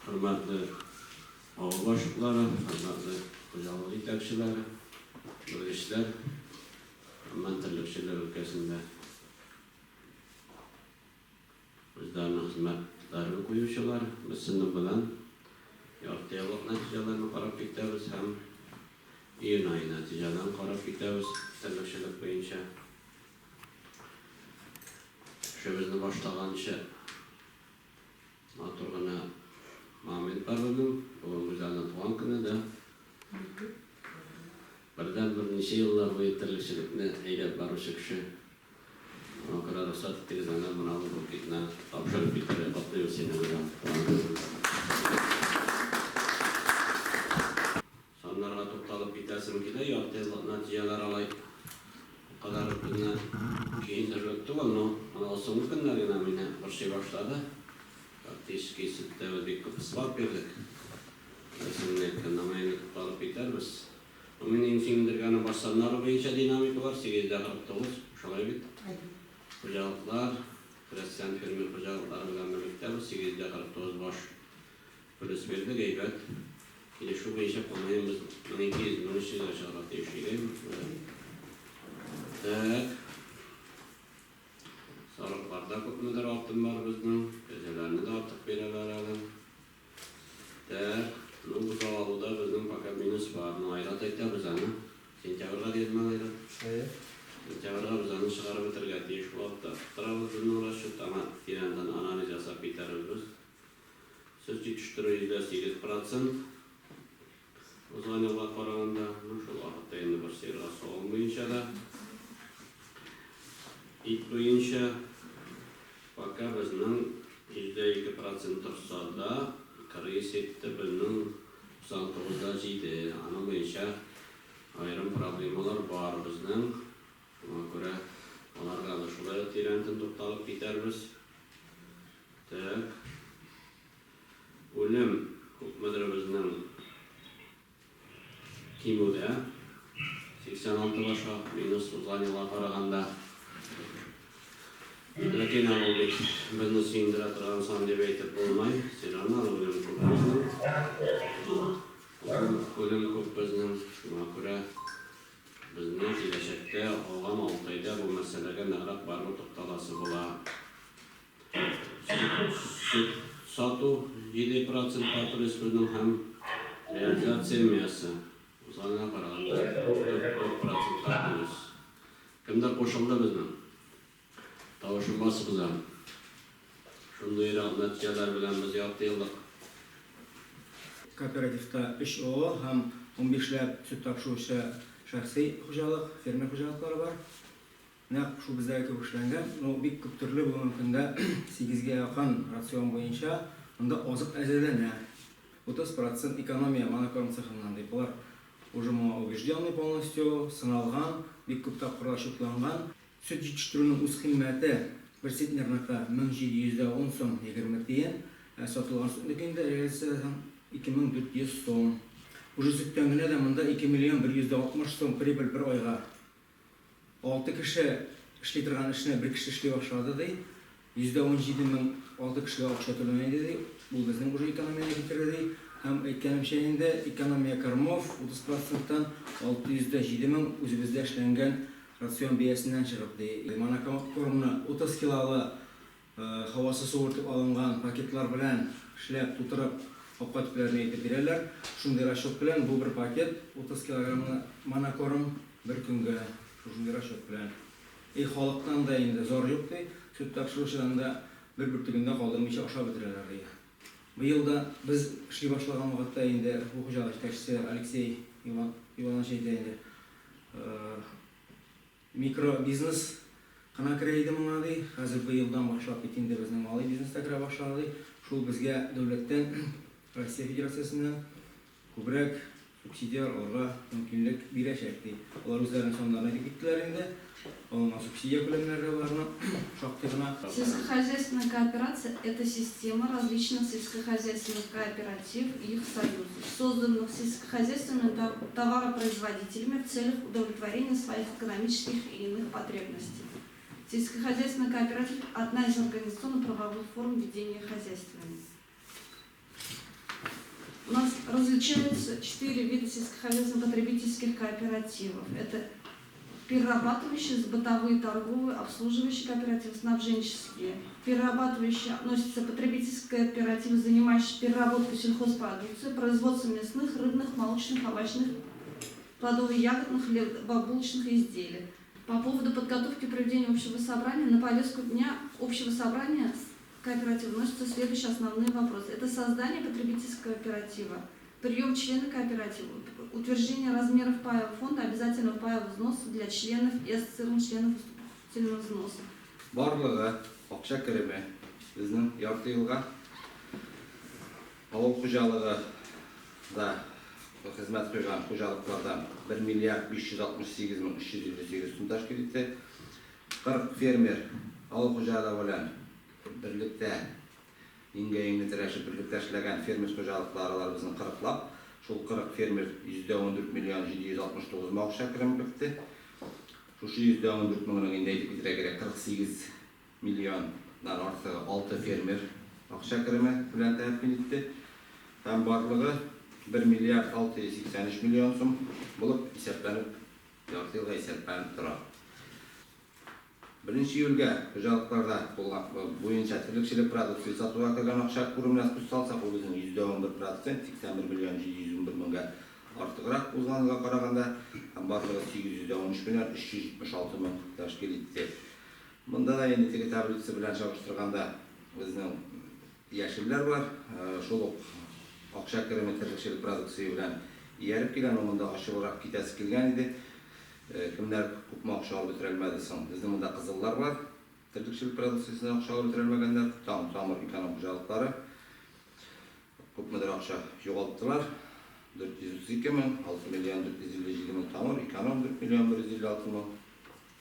Хөрмәтле авыл башлыклары, хөрмәтле хуҗалык җитәкчеләре, белгечләр, гомумән терлекчелек өлкәсендә үзләренең хезмәтләрен куючылар, без сезнең белән ярты еллык нәтиҗәләрне карап китәбез һәм июнь ае нәтиҗәләрен карап китәбез терлекчелек буенча. Эшебезне башлаганчы Матур гына момент бар безнең. Бүген Гүзәлнең туган көне дә. Бердәнбер ничә еллар буе терлекчелекне әйдәп баручы кеше. Шуңа күрә рөхсәт итегез, аңа менә бу букетны тапшырып китәргә. Котлыйбыз сине, Гүзәл, туган көнең белән. Саннарга тукталып китәсем килә, ярты еллык нәтиҗәләр алай ул кадәр үк безне көендерерлек түгел, но менә соңгы көннәр генә мине борчый башлады. Практически сөттә без бик күп склад бирдек. Дөресен генә әйткәндә, моңа инде тукталып китәрбез. Но мине иң сөендергәне баш саннары буенча динамика бар, 849, шулай бит? Хуҗалыклар, крестьян-фермер хуҗалыклары белән берлектә без 849 баш Плюс бирдек, әйбәт. Килешү буенча, по-моему, без 1200, 1300 гә чыгарга тиеш идек. Так. Сарыкларда күпмедер артым бар безнең. Кәҗәләрне дә артык бирәләр әле. Так. Ну, бозау алуда безнең пока минус бар. Ну, Айрат әйтә, без аны сентябрьгә дидеме, Айрат? Әйе. Сентябрьгә без аны чыгарып бетерергә тиеш булып торабыз безнең расчет. Аңа тирәнтен анализ ясап китәрбез без. Сөт җитештерү 108 процент узган елга караганда. Ну, шул вакытта инде бер сыерга савым буенча да, ит буенча пока безнең 102 процент торса да, кырыс итте безнең 99,7. Аның буенча аерым проблемалар бар безнең. Шуңа күрә аларга да шулай ук тирәнтен тукталып китәрбез. Так. Үлем күпмедер безнең кимүдә. 86 башка минус узган елга караганда. Ләкин ул бит безне сөендерә торган сан дип әйтеп булмый. Все равно үлем күп безнең. Үлем күп безнең. Шуңа күрә безнең киләчәктә алган Алтайда бу мәсьәләгә ныграк барыбер тукталасы була. Сөт сату 7 процентка плюс безнең һәм реализация мяса узганга караганда 4 процентка плюс. Кемдер кушылды безнең. Тавышын басыгыз әле. Шундыйрак нәтиҗәләр белән без ярты еллык. Кооперативта өч ООО һәм унбишләп сөт тапшыручы шәхси хуҗалык, фермер хуҗалыклары бар. Нәкъ шул бездәге кебек эшләнгән. Ну, бик күп төрле бүгенге көндә сигезгә якын рацион буенча монда азык әзерләнә. 30 процент экономия монокорм цехыннан, ди. Болар уже моңа убежденный полностью, сыналган, бик күп тапкырлар чутланган. Сөт җитештерүнең үзкыйммәте бер центнерныкы 1710 сум 20 тиен, ә сатылган сөтнеке инде реализациядән соң 2400 сум. Уже сөттән генә дә монда 2 миллион 160 сум прибыль бер айга. Алты кеше эшли торган эшне бер кеше эшли башлады, ди. 17,000 алты кешегә акча түләнә иде, ди. Бу безнең уже экономияне китерде, ди. Һәм, әйткәнемчә инде, экономия кормов 30 проценттан 607 мең үзебездә эшләнгән рацион бәясеннән чыгып, ди. Монокормны 30 килолы Һавасы суыртып алынган пакетлар белән эшләп, тутырып, капка төпләренә илтеп бирәләр. Шундый расчет белән бу бер пакет 30 килограммлы монокорм бер көнгә, шушындый расчет белән. И халыктан да инде зар юк, ди, сөт тапшыручыдан да бер бөртеген дә калдырмыйча ашап бетерәләр, ди. Быел да без эшли башлаган вакытта инде бу хуҗалык җитәкчесе Алексей Иванович әйтә инде, Микробизнес кына керә иде моңа, ди. Хәзер быелдан башлап бит инде безнең малый бизнес та керә башлады, ди. Шул безгә дәүләттән, Россия Федерациясеннән күбрәк субсидияләр алырга мөмкинлек бирәчәк, ди. Алар үзләренең саннарын әйтеп киттеләр инде. Алынган субсидия күләмнәре дә аларның шактый гына. Сельскохозяйственная кооперация это система различных сельскохозяйственных кооператив и их союзов, созданных сельскохозяйственными товаропроизводителями в целях удовлетворения своих экономических и иных потребностей. Сельскохозяйственный кооператив – одна из организационно-правовых форм ведения хозяйствования. Изучаются 4 вида сельскохозяйственно-потребительских кооперативов. Это перерабатывающие, бытовые, торговые, обслуживающие кооперативы, снабженческие. Перерабатывающие относятся потребительские кооперативы, занимающиеся переработкой сельхозпродукции, производством мясных, рыбных, молочных, овощных, плодово-ягодных, хлебобулочных изделий. По поводу подготовки и проведения общего собрания на повестку дня общего собрания кооператива вносятся следующие основные вопросы. Это создание потребительского кооператива, прием члена кооператива, утверждение размеров паевого фонда, обязательного паевого взноса для членов и ассоциированных членов вступительного взноса. Барлыгы акча кереме безнең ярты елга авыл хуҗалыгы да хезмәт куйган хуҗалыклардан 1 миллиард 568 мең 358 сум тәшкил итте. 40 фермер авыл хуҗалыгы белән берлектә иңгә-иңне терәшеп берлектә эшләгән фермер хуҗалыклары алар безнең 40лап. Шул 40 фермер 114 миллион 769 мең акча керем кертте. Шушы 114 меңнең инде әйтеп китәргә кирәк 48 миллионнан артыгы 6 фермер акча кереме белән тәэмин итте. Һәм барлыгы 1 миллиард 683 миллион сум булып исәпләнеп, ярты елга исәпләнеп тора. 1 июльгә хуҗалыкларда булган буенча терлекчелек продукция сатуга кергән акча күременә күз салсак, ул безнең 11%, 81 миллион 711 меңгә артыграк узган елга караганда, һәм барлыгы 813 миллион 376 мең тәшкил итте. Монда да инде теге таблица белән чагыштырганда безнең яшелләр бар, шул ук акча кереме терлекчелек продукция белән ияреп килә, но монда ачыграк китәсе килгән иде. Кемнәр күпме акча алып бетерә соң? Безнең монда кызыллар бар. Терлекчелек продукциясеннән акча алып бетерә алмаганнар. Таң, тамыр эконом хуҗалыклары күпмедер акча югалттылар. 432 мең, 6 миллион 457 мең тамыр, эконом 4 миллион 156 мең.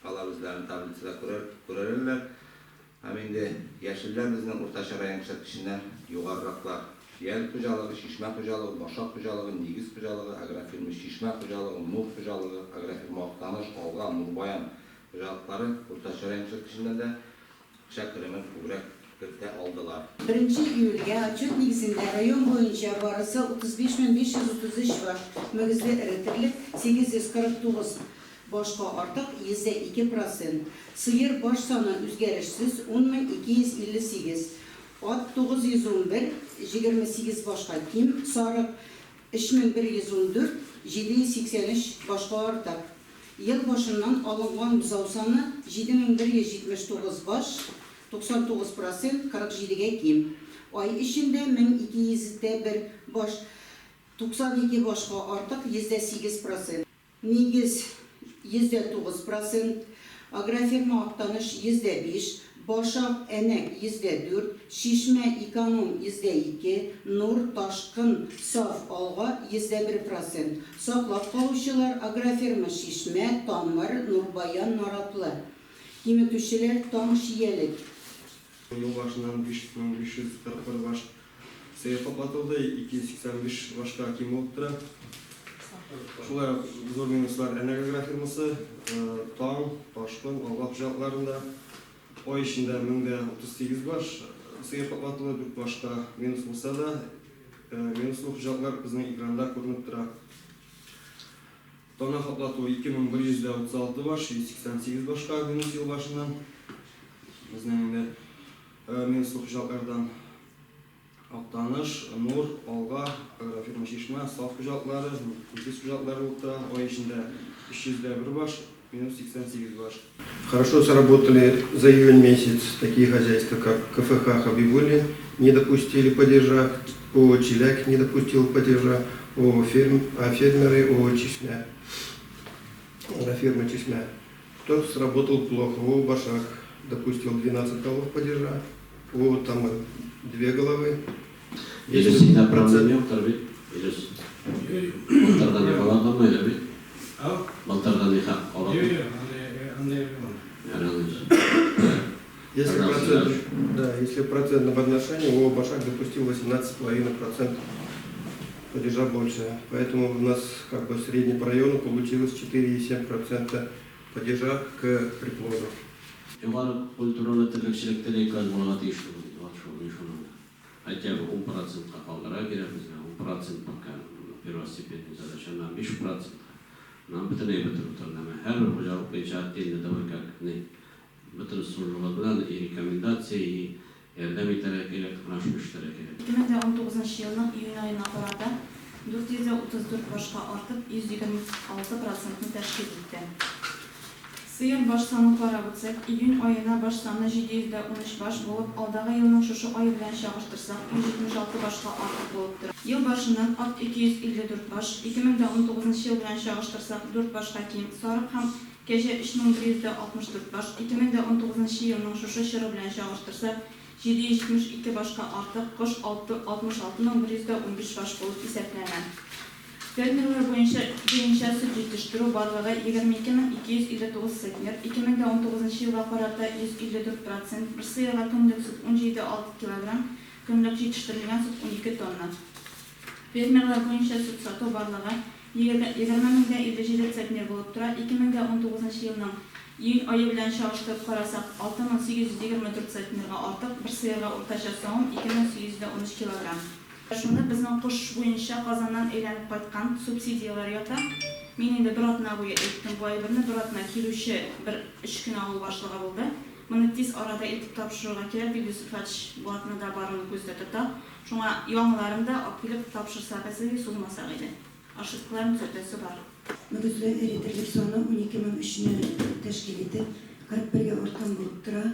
Алар үзләрен таблицада күрәрләр. Һәм инде яшелләр безнең уртача район күрсәткеченнән югарыраклар. Шиял хуҗалыгы, Чишмә хуҗалыгы, Башак хуҗалыгы, Нигез хуҗалыгы, агрофирма Чишмә хуҗалыгы, Нур хуҗалыгы, агрофирма Актаныш, Алга, Нурбаян хуҗалыклары уртача район күрсәткеченнән дә акча керемен күбрәк кертә алдылар. 1 июльгә отчет нигезендә район буенча барысы 35 533 баш мөгезле эре терлек, 849 башка артык, 2%. Сыер баш саны үзгәрешсез, 10 258. Ат 911, 28 башка ким, сарык 3114, 783 башка артык. Ел башыннан алынган бозау саны 7179 баш, 99%, 47-гә ким. Ай эчендә 1201 баш, 92 башка артык, 8%. Нигез 9%, агрофирма Актаныш 5%, Башак Әнәк 4%, Чишмә Эконом 2%, Нур Ташкын Саф Алга 1%. Саклап калучылар агрофирма Чишмә, Тамыр, Нурбаян, Наратлы. Киметүчеләр Таң Чиялек. Ел башыннан 5541 баш сыер каплатылды, 285 башка ким булып тора. Шулай ук зур минуслар Әнәк агрофирмасы, Таң, Ташкын, Алга хуҗалыкларында. Ай эчендә 1038 баш сыер каплатылды, 4 башка минус булса да, минуслы хуҗалыклар безнең экранда күренеп тора. Тана каплату 2136 баш, 188 башка минус ел башыннан. Безнең инде минуслы хуҗалыклардан Актаныш, Нур, Алга, агрофирма Чишмә, Саф хуҗалыклары, Нигез хуҗалыклары булып тора. Ай эчендә 301 баш, минус 88 баш. Хорошо сработали за июнь месяц такие хозяйства, как КФХ Хабибуллин, не допустили падежа, ООО Челяк не допустил падежа, ООО ферм, а фермеры ООО Чишмя, агрофирма Чишмя. Кто сработал плохо? ООО Башак допустил 12 голов падежа, ООО Тамыр 2 головы. Или синдә проблем юктыр бит? Или былтырдан ни калганмы бит? Ау? Былтырдан ни хак Юк, калган? юк, андый андый Если Тогда процент, да, если в процентном отношении, ООО Башак допустил 18,5% падежа больше. Поэтому у нас как бы средний по району получилось 4,7% падежа к приплоду. Югары культуралы терлекчелектә дә икән булырга тиеш түгел. Вот шул, мин шуны. Хотя бы 10%-ка калдыра кирәк безгә. 10% пока. Первостепенный задача, аннан 5%. Аннан бөтенләй бетерү турында. Менә һәрбер хуҗалык буенча отдельно давай как ни бөтен службалар белән и рекомендация, и ярдәм итәргә кирәк, менә шуны эшләргә кирәк. 2019 елның июнь аена карата 434 башка артып, 126 процентны тәшкил итте. Сыер баш санын карап үтсәк, июнь аена баш саны 713 баш булып, алдагы елның шушы ае белән чагыштырсак, 176 башка артык булып тора. Ел башыннан ат 254 баш, 2019 ел белән чагыштырсак, дүрт башка ким, сарык һәм кәҗә 3164 баш, 2019 елның шушы чоры белән чагыштырсак, 772 башка артык, кош 66115 баш булып исәпләнә. Фермерлар буенча буенча сөт җитештерү барлыгы 22259 центнер, 2019 елга карата 154 процент, бер сыерга көнлек сөт 17,6 килограмм, көнлек җитештерелгән сөт 12 тонна. Фермерлар буенча сөт сату барлыгы 20057 центнер булып тора, 2019 елның июнь ае белән чагыштырып карасак, 6824 центнерга артык, бер сыерга уртача савым 2813 килограмм. Шуны безнең кош буенча Казаннан әйләнеп кайткан субсидияләр ята. Мин инде бер атна буе әйттем бу әйберне, бер атна килүче бер өч кенә авыл башлыгы булды. Моны тиз арада илтеп тапшырырга кирәк, Илдус Рифатович бу атнада баруны күздә тота. Шуңа яңаларын да алып килеп тапшырсак иде, сузмасак иде. Ошибкаларын төзәтәсе бар. Мөгезле эре терлек саны 12 003 не тәшкил итеп, 41 гә арткан булып тора.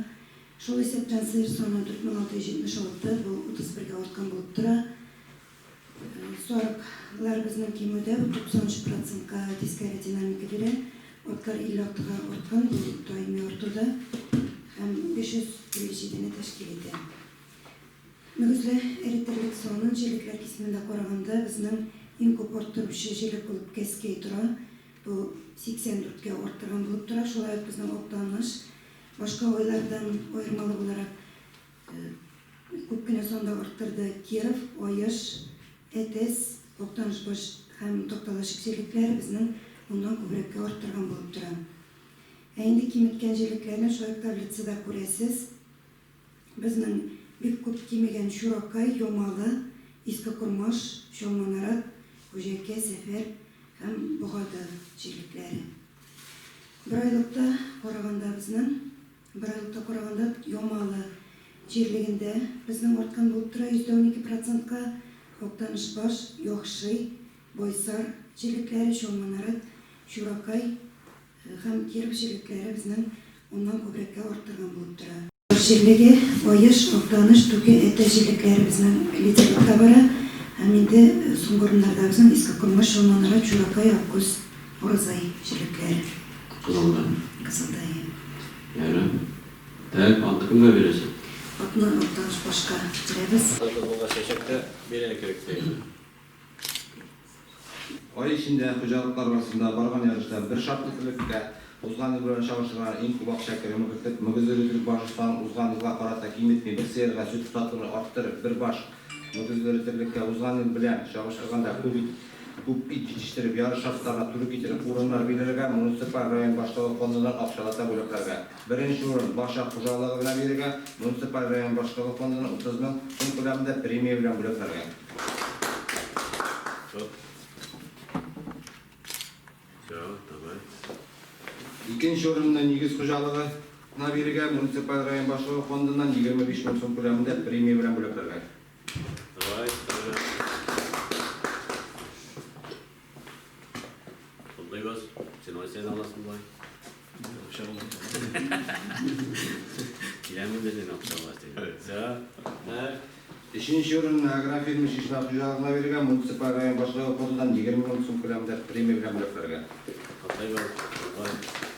Шул исәптән сыер саны 4676, бу 31 гә арткан булып тора. Сарыклар безнең кимүдә, бу 93 процентка тискәре динамика бирә. Атлар 56 га арткан, бу даими артуда һәм 557 не тәшкил итә. Мөгезле эре терлек санын җирлекләр кисемендә караганда, безнең иң күп арттыручы җирлек булып Кәскәй тора. Бу 84 кә арттырган булып тора. Шулай ук безнең Актаныш башка айлардан аермалы буларак күп кенә санда арттырды. Киров, Аеш, Әтәс, Актанышбаш һәм Такталачык җирлекләре безнең уннан күбрәккә арттырган булып тора. Ә инде киметкән җирлекләрне шулай ук таблицада күрәсез. Безнең бик күп кимегән Чуракай, Ямалы, Иске Кормаш, Чалманарат, Күҗәкә, Сәфәр һәм Богады җирлекләре. Бер айлыкта караганда безнең, бер айлыкта караганда Ямалы җирлегендә безнең арткан булып тора 12% процентка, Актанышбаш, Яхшый, Байсар җирлекләре, Чалманарат, Чуракай һәм Киров җирлекләре безнең уннан күбрәккә арттырган булып тора. Җирлеге, Аеш, Актаныш, Түке, Әтәс җирлекләре безнең лидерлыкта бара. Һәм инде соңгы урыннарда безнең Иске Кормаш, Чалманарат, Чуракай, Аккүз, Уразай җирлекләре. Кызылда. Кызылда, иә. Ярар. Так, атны кемгә бирәсең? Атны Актанышбашка бирәбез. Кызыл булгач, чәчәк тә бирергә кирәк дигән. Ай эчендә хуҗалыклар арасында барган ярышта бер шартлы терлеккә узган ел белән чагыштырганда иң күп акча кереме кертеп, мөгезле эре терлек башы санын узган елга карата киметми, бер сыерга сөт сатуны арттырып, бер баш мөгезле эре терлеккә узган ел белән чагыштырганда күп ит күп ит җитештереп, ярыш шартларына туры китереп урыннар бирергә, муниципаль район башлыгы фондыннан акчалата бүләкләргә. Беренче урын Башак хуҗалыгына бирергә, муниципаль район башлыгы фондыннан 30 мең сум күләмендә премия белән бүләкләргә. Стоп. Все, давай. Икенче урынны Нигез хуҗалыгына бирергә, муниципаль район башлыгы фондыннан 25 мең сум күләмендә премия белән бүләкләргә. Давай, давай. Котлыйбыз. Син ай саен аласың болай. Киләм инде син акча аласың. Все. Так. Өченче урынны агрофирма Чишмә хуҗалыгына бирергә, муниципаль район башлыгы фондыннан 20 мең сум күләмендә премия белән бүләкләргә. Котлыйбыз. Давай.